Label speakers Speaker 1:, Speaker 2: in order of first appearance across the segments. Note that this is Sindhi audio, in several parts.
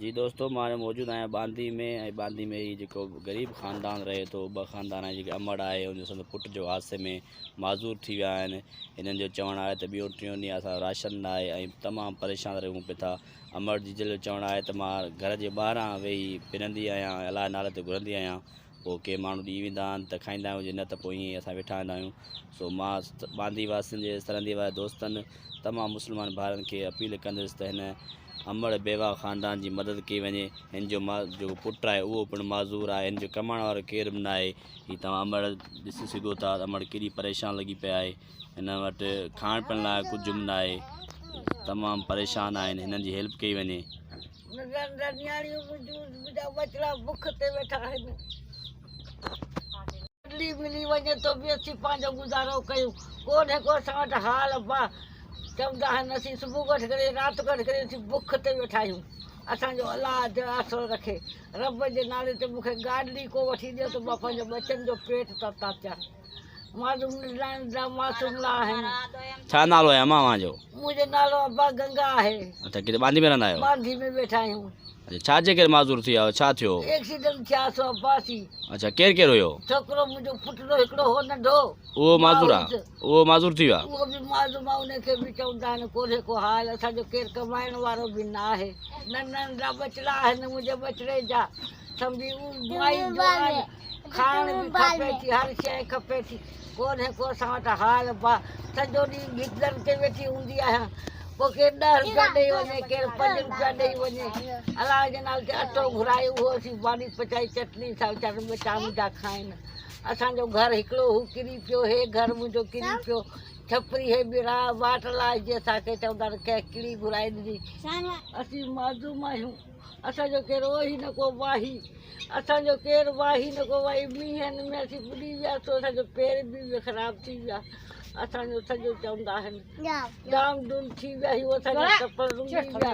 Speaker 1: جي دوستو مان موجود آهيان ٻانڌي ۾ ۽ ٻانڌي ۾ هي جيڪو غريب خاندان رهي ٿو، ٻه خاندان آهن، جيڪي امڙ آهي ان جو سندس پٽ جو حادثي ۾ معذور ٿي ويا آهن. هنن جو چوڻ آهي ته ٻيو ٽيون ڏينهن اسان راشن نه آهي ۽ تمام پريشان رهون پئي ٿا. امڙ جيجل جو چوڻ آهي ته مان گهر جي ٻاهران ويهي پنندي آهيان ۽ الله جي نالي تي گهرندي آهيان، پوء ڪي ماڻهو ڏئي ويندا آهن ته کائيندا آهيون، جي نه ته پوء ائين ئي اسان ويٺا هوندا آهيون. سو مان ٻانڌي واسين جي سرندي واري دوستن تمام مسلمان ڀائرن کي اپيل ڪندس ته هن امڙ بيواهه خاندان جي مدد ڪئي وڃي. هن جو جيڪو پٽ آهي اهو پڻ معذور آهي، هن جو ڪمائڻ وارو ڪير به ناهي. هي توهان امڙ ڏسي سگهو ٿا ته امڙ ڪيڏي پريشان لڳي پئي آهي. هن وٽ کائڻ پيئڻ لاء ڪجهه به ناهي، تمام پريشان آهن، هنن جي هيلپ ڪئي وڃي.
Speaker 2: ننڍا ننڍا نياڻيون منهنجون منهنجا ٻچڙا بک تي ويٺا آهن. بجلي ملي وڃي تو به اسين پنهنجو گذارو ڪيون. ڪونهي ڪو اسان وٽ حال ابا. چوندا آهن اسين صبح کان وٺي ڪري رات کان وٺي ڪري اسين بک تي ويٺا آهيون. اسان جو الله آسرو رکي. رب جي نالي تي مون کي گاڏڙي ڪو وٺي ڏيو ته مان پنهنجي ٻچن جو پيٽ ته تاتيان. معلوم ننڍڙا ننڍڙا معصومڙا آهن.
Speaker 1: ڇا نالو آهي امان اوهان جو؟
Speaker 2: منهنجو نالو ابا گنگا آهي.
Speaker 1: اڇا ڪٿي ٻانڌي ۾ رهندا آهيو؟
Speaker 2: ٻانڌي ۾ ويٺا آهيون.
Speaker 1: اڇا ڇا جي ڪري معذور ٿي ويا آهيو ڇا ٿيو؟
Speaker 2: ايڪسيڊنٽ ٿيا سو ابا اسين.
Speaker 1: اڇا ڪير ڪير هيو؟
Speaker 2: ڇوڪرو منهنجو پٽڙو هڪڙو هو ننڍو.
Speaker 1: اهو معذور آ؟ اهو معذور ٿي ويو آ؟
Speaker 2: اهو به معذور آ ان کي به چوندا آهن ڪونهي ڪو حال اسان جو ڪير ڪمائڻ وارو به نه آهي. ننڍا ننڍا ٻچڙا آهن منهنجي ٻچڙي جا سمجهي مائي جو آهن. کائڻ به کپي ٿي، هر شيء کپي ٿي، ڪونهي ڪو اسان وٽ حال با، سڄو ڏينهن گدن تي ويٺي هوندي آهيان، پوء ڪير ڏهه روپيا ڏئي وڃي، ڪير پنج روپيا ڏئي وڃي، الله جي نالي تي اٽو گهرائي اهو اسين ماني پچائي چٽڻي سان ويچارن ٻچا منهنجا کائن. اسان جو گهر هڪڙو هو ڪري پيو، هي گهر منهنجو ڪري پيو، ڇپري هي به راهه واٽ لاهجي اسان کي چوندا آهن ڪنهن ڪڙي گهرائي ڏني. اسين معدوم آهيون، اسان جو ڪير اوهي نه ڪو واهي. اسان جو ڪير واهي نه ڪو واهي، مينهن ۾ اسين ٻڏي وياسون، اسان جو پير به خراب ٿي ويا، اسان جو سڄو چوندا آهن ڊام ڊوم ٿي ويا آهيون، اسان جا ڪپڙ رنگي ويا،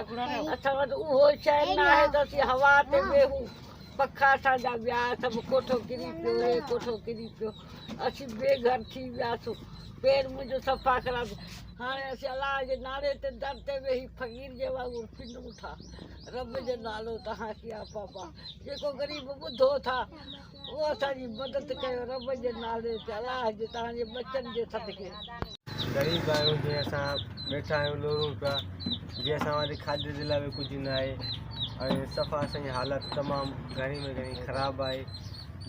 Speaker 2: اسان وٽ اهو شيء نه آهي ته اسين هوا تي ويهون، پکا اسان جا ويا، سڀ ڪوٺو ڪري پيو، هي ڪوٺو ڪري پيو، اسين بي گهر ٿي وياسون، پير منهنجو صفا خراب، هاڻي اسين الله جي نالي تي در تي ويهي فقير جي وانگر پنون ٿا. رب جو نالو توهان کي آ بابا جيڪو غريب ٻڌو ٿا اهو اسان جي مدد ڪيو رب جي نالي تي الله جي توهان جي ٻچن جي صدقي.
Speaker 3: غريب آهيون جي اسان ويٺا آهيون لورون پيا جي اسان وٽ کاڌي جي لاء به ڪجهه نه آهي ۽ صفا اسان جي حالت تمام گهڻي ۾ گهڻي خراب آهي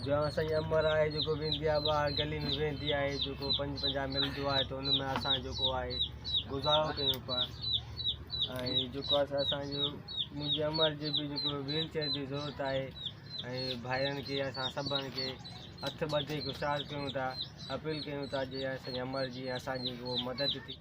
Speaker 3: جو اسان جي امر آهي جيڪو ويندي آهي ٻاهر گلي ۾ ويندي آهي جيڪو پنج پنجاهه ملندو آهي ته ان ۾ اسان جيڪو آهي گذارو ڪيون پيا ۽ جيڪو آهي اسانجو منهنجي امڙ جي به جيڪو ويل چيئر جي ضرورت آهي ۽ ڀائرن کي اسان سڀن کي هٿ ٻڌي گذارش ڪيون ٿا اپيل ڪيون ٿا جي اسانجي امڙ جي اسانجي مدد ٿي.